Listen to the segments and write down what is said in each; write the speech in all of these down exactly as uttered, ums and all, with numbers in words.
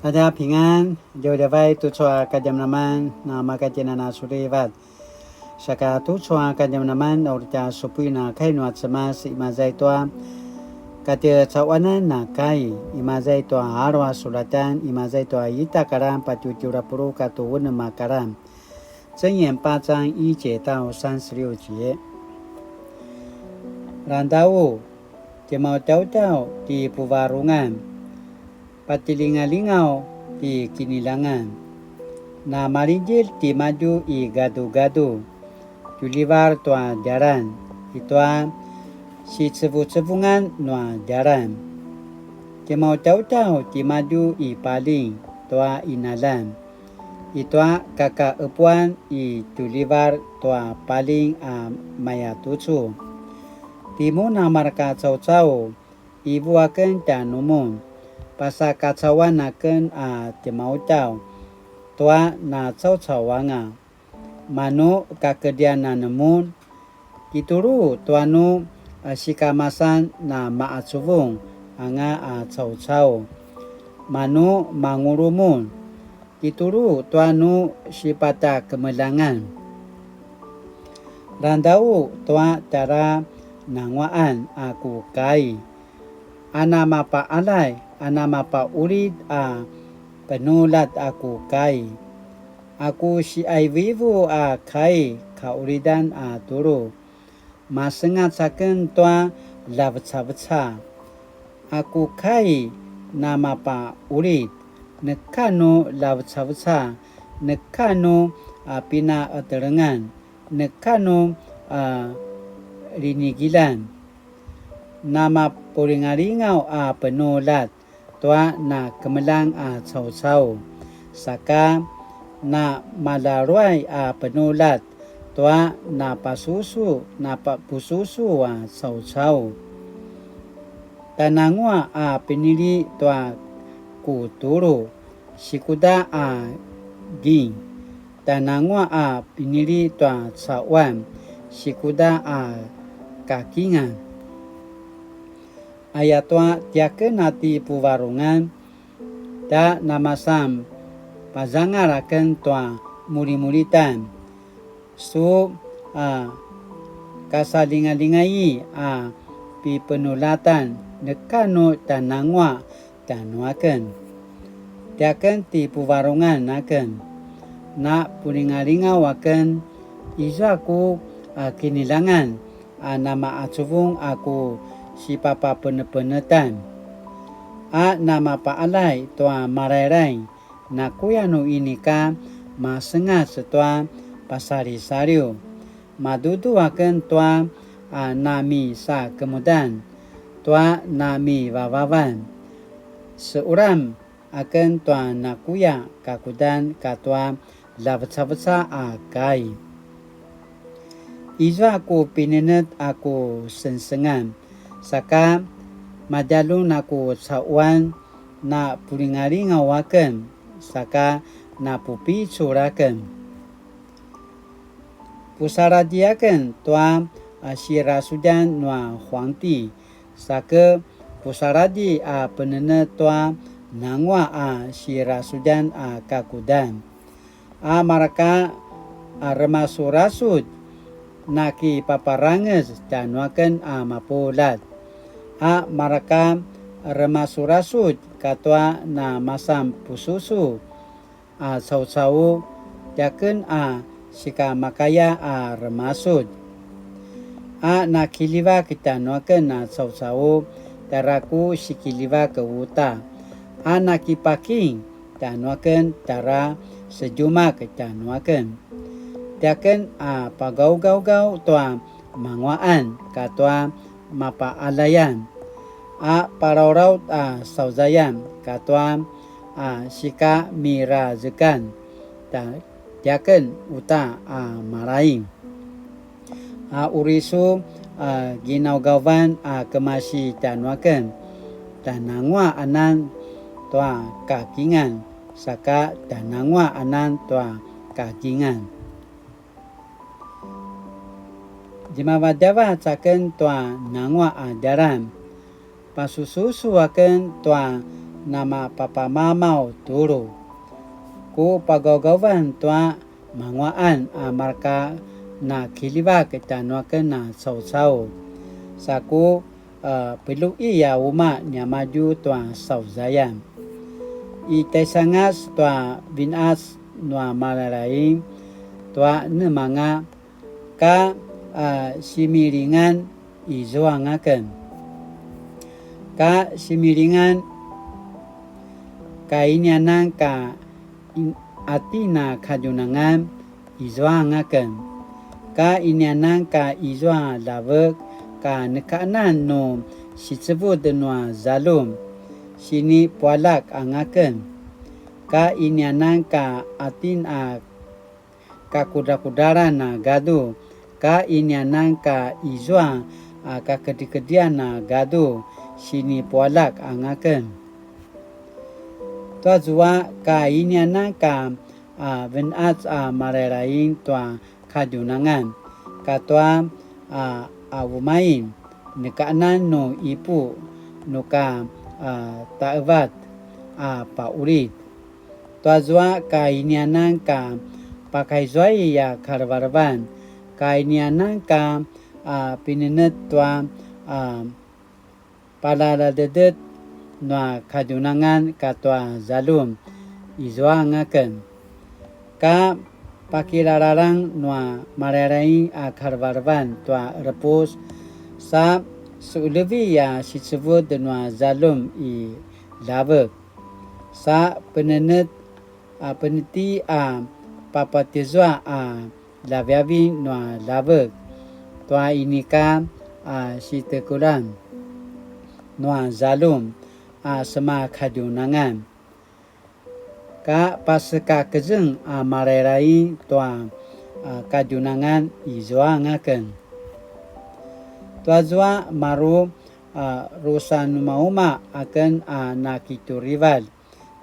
大家平安, djavadjavay tucu a kadjamadjaman na makatjinana sulivat. Saka tucu a kadjamadjaman uri tja supuin a kai nua Cemas imaza i tua katjecaquanan a kai, imaza i tua alu a sulatan, imaza i tua ita karan patje tjelu a puluq katua unem a karan. 箴言八章一節到三十六節. Langedau, tjemautjautjau ti puvarungan, patilingalingaw ti kiniljangan. Na malidjil timadju i gadugadu, tjuljivar tua djalan, i tua sicevucevungan nua djalan. Tjemautjautjau timadju i paling tua inaljan, i tua kakaqepuan i tjuljivar tua paling a mayatucu. Timun a marka caucau, ivu aken tjanumun, pasakacauan aken a tjemautjau tua nacaucau anga. Manu kakedrian anemun, kitulu tua nu, a, sikamasan na maqacuvung anga a caucau. Manu mangulu mun, kitulu tua nu sipatakemeljangan. Langedau tua tjara nanguaqan a ku kai, a namapaqaljay, a namapaqulid a penuljat a ku kai. A ku siqaivuivu a kai kaqulidan a tulu, masengac aken tua lavecaveca. A ku kai namapaqulid, neka nu lavecaveca, neka nu, a, pinaqetelengan, neka nu, a, linigilan. Namapulingalingaw a penuljat tua nakemeljang a caucau, saka namalaluay a penuljat tua napasusu, napapususu a caucau. Tjananguaq a pinili tua ku tulu, sikuda a ging. Tjananguaq a pinili tua caquan, sikuda a kakingan. Ayatua tiaken a ti puvarungan, tja namasan pazangal aken tua mulimulitan. Su, a, kasalingalingai a pipenuljatan, neka nu tjananguaq tjanuaken. Tiaken ti puvarungan aken, napulingalingaw aken, izua ku, a, kiniljangan a namaqacuvung a ku sipapapenepenetan, a namapaqaljay tua malaylay, nakuya nu inika masengac tua pasalisaliw. Madudu aken tua, a, namisakemudan, tua namivavavan. Seuram aken tua nakuya kakudan katua lavecaveca a kai. Izua ku pinenetj a ku sengsengan, saka madjalun a ku caquan, napulingalingaw aken, saka napupicul aken. Pusaladji aken tua, a, sirasudjan nua huangti, sake pusaladji a penenetj tua nanguaq a sirasudjan a kakudan. A marka, a, remasurasudj, nakipaparangez tjanuaken a mapuljat. A marka remasurasudj katua namasan pususu a caucau, tiaken a sikamakaya a remasudj. A nakiljivak tjanuaken a caucau, tjara ku sikiljivak uta. A nakipaking tjanuaken, tjara sedjumak tjanuaken. Tiaken a pagaugaugaw tua manguaqan katua mapaqaljayan, a palaulaut a sauzayan katua a sikamirazekan, ta-, tiaken uta a malaing. A uri su, a, ginaugavan a kemasi tjanuaken, tjananguaq anan tua kakingan, saka tjananguaq anan tua kakingan. Djemavadjavac aken tua nanguaq a djalan, pasususu aken tua namapapamamaw tulu. Ku pagawgawan tua manguaqan a marka na kiljivak tjanuaken a caucau. Sa ku, a, peljuqi a umaq niamadju tua sauzayan. I tjaisangas tua vinqac nua Malailaing tua nemanga ka, a, similingan izuanga aken. Ka similingan ka inianan ka in-, atin a kadjunangan izuanga aken. Ka inianan ka izua ljavek ka nekanan nu sicevud nua zaljum, sinipualjak anga aken. Ka inianan ka atin a kakudrakudralan a gadu, ka inianan ka izua a kakedrikedrian a gadu, sinipualjak anga aken. Tuazua ka inianan ka, a, venqac a Malailaing tua kadjunangan, katua, a, a umain, nekanan nu ipu, nu ka, a, taevat, a, paqulid. Tuazua ka inianan ka pakaizuai a kalevelevan, ka inianan ka, a, pinenetj tua, a, palaladedet nua kadjunangan katua zaljum, izuanga aken. Ka pakilalalang nua Malailaing a kalevelevan tua qerepus, sa suqelevi a sicevud nua zaljum i ljavek. Sa penenetj, a, penetji a papatizua a ljaviavi nua ljavek tua inika a sitekulan nua zaljum a sema kadjunangan. Ka pasekakezeng a Malailaing tua, a, kadjunangan izuanga aken. Tuazua maru, a, drusa numauma aken a nakiturivalj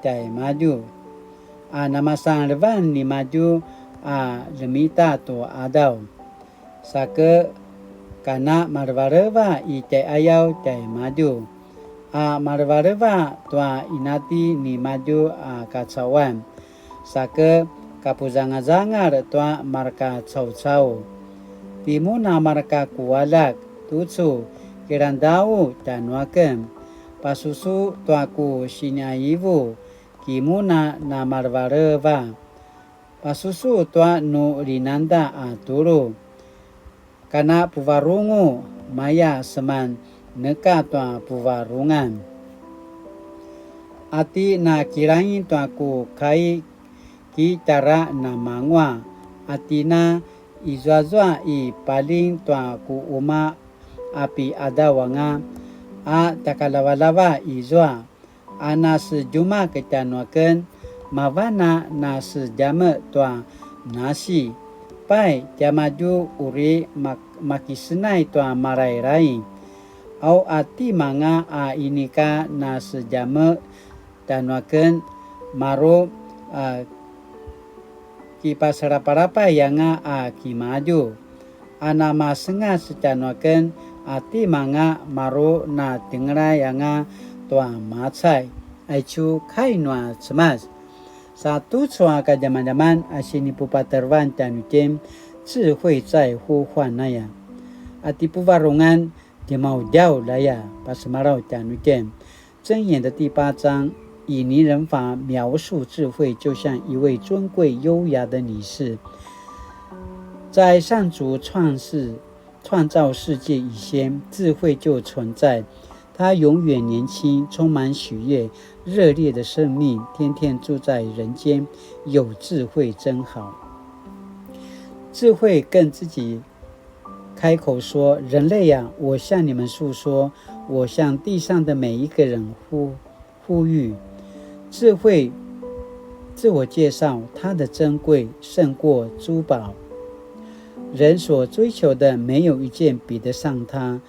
tjaimadju, a namasan levan nimadju a ljemita tu qadaw. Sake kana malevaleva i tjaiqayaw tjaimadju, a malevaleva tua inati nimadju a kacauan. Sake kapuzangazangal tua marka caucau. Timun a marka ku aljak tucu, kilangdau tjanuaken. Pasusu tua ku siniqaivu, kimun a namalevaleva. Pasusu tua nu linangda a tulu. Kana puvarungu, maya seman neka tua puvarungan. Ati na kilaing tua ku kai ki tjara namangua, ati na izuazua i paling tua ku uma a piqadawanga, a takalavalava izua, a nasedjumak tjanuaken, mavan a nasedjameq tua nasi. Pai, tiamadju uri mak-, makisenay tua Malailaing. Au a timanga a inika nasedjameq tjanuaken, maru a kipasalapalapay anga a kimadju, a namasengac tjanuaken a timanga maru na tjengelay anga tua macay. Aicu kai nua Cemas. Sa tucu a kadjamadjaman a sinipupatarevan tjanuitjen, 智慧在呼喚 aya. A ti puvarungan, timaudjaw laya, pasemalaw tjanuitjen. 箴言的第八章以擬人法描述智慧，就像一位尊贵优雅的女士。在上主创世、创造世界以先，智慧就存在。她永远年轻，充满喜悦、热烈的生命，天天住在人间，有智慧真好。智慧更自己开口说：“人类啊，我向你们诉说，我向地上的每一个人呼，呼吁。”智慧自我介绍，它的珍贵胜过珠宝。人所追求的没有一件比得上它。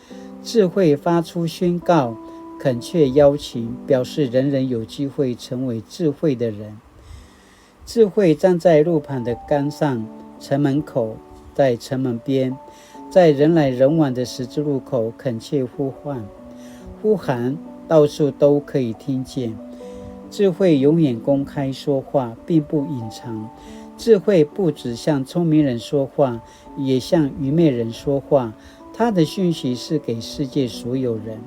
智慧发出宣告，恳切邀请，表示人人有机会成为智慧的人。 智慧站在路旁的杆上，城门口，在城门边，在人来人往的十字路口恳切呼唤、呼喊，到处都可以听见。智慧永远公开说话，并不隐藏。智慧不只向聪明人说话，也向愚昧人说话。它的讯息是给世界所有人。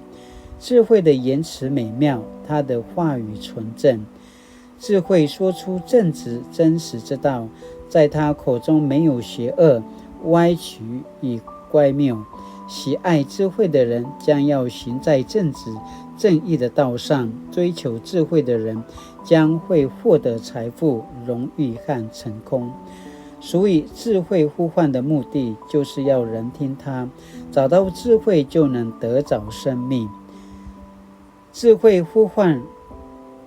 智慧的言辞美妙，他的话语纯正。智慧说出正直、真实之道，在他口中没有邪恶、歪曲与乖谬。喜爱智慧的人将要行在正直、正义的道上，追求智慧的人将会获得财富、荣誉和成功。所以，智慧呼唤的目的就是要人听他，找到智慧就能得着生命。智慧呼唤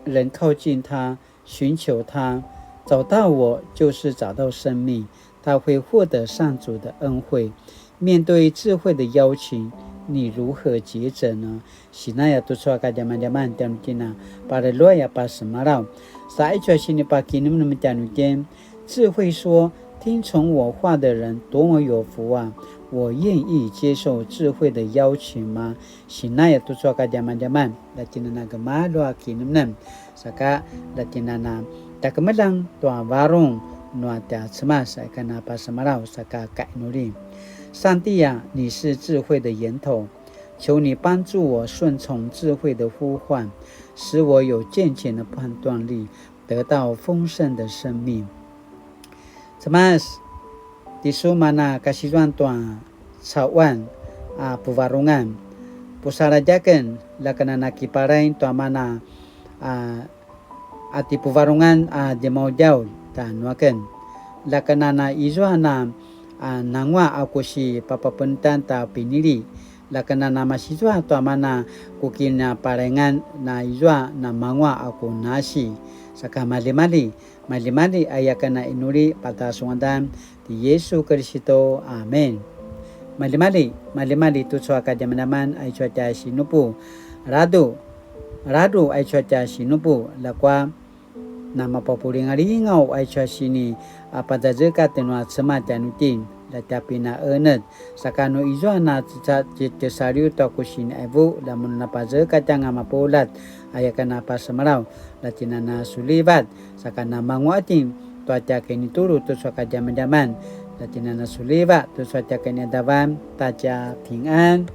人靠近他，寻求他，找到我就是找到生命，他会获得上主的恩惠。面对智慧的邀请，你如何抉择呢？Sinaya tucu a kadjamadjaman tjanuitjen a paralua a pasemalaw. Sa aicu a sinipakinemnem tjanuitjen, 智慧说：“听从我话的人多么有福啊！我愿意接受智慧的邀请吗？” Sinaya tucu a kadjamadjaman, la tjinana gemalju a kinemnem, saka la tjinana tjakemeljang tua varung nua tja Cemas, ika na pasemalaw saka kainuli. 上帝啊，你是智慧的源头，求你帮助我顺从智慧的呼唤，使我有健全的判断力，得到丰盛的生命。Cemas, tisun mana kasizuan tua cawan a puvarungan. Pusaladj aken, la ken a na kipalaing tua mana a, a ti puvarungan a djemaudjaudj tjanuaken. La ken a na izua na, a, nanguaq a ku sipapapenetan ta pinili. La ken a na masizua tua mana ku kinapalaingan na izua na manguaq a ku nasi. Saka maljimalji, maljimalji aya ken a inuli pata su ngadan ti Yesu Kiristu. Amen. Maljimalji, maljimalji tucu a kadjamadjaman aicu a tja sinupu. Radu, radu aicu a tja sinupu, ljakua na mapapulingalingaw aicu a sini a pazazekatj nua Cemas tjanuitjen, la tja pinaenetj. Saka nu izua na tja-, tja-, tjasaliw tua ku siniaivu, la mun na pazekatj anga mapuljat, aya ken a pasemalaw, la tjinana sulivat, saka na manguaq itjen tua tja kinitulu tucu a kadjamadjaman, la tjinana sulivat tucu a tja kiniadavan, ta tja pingan.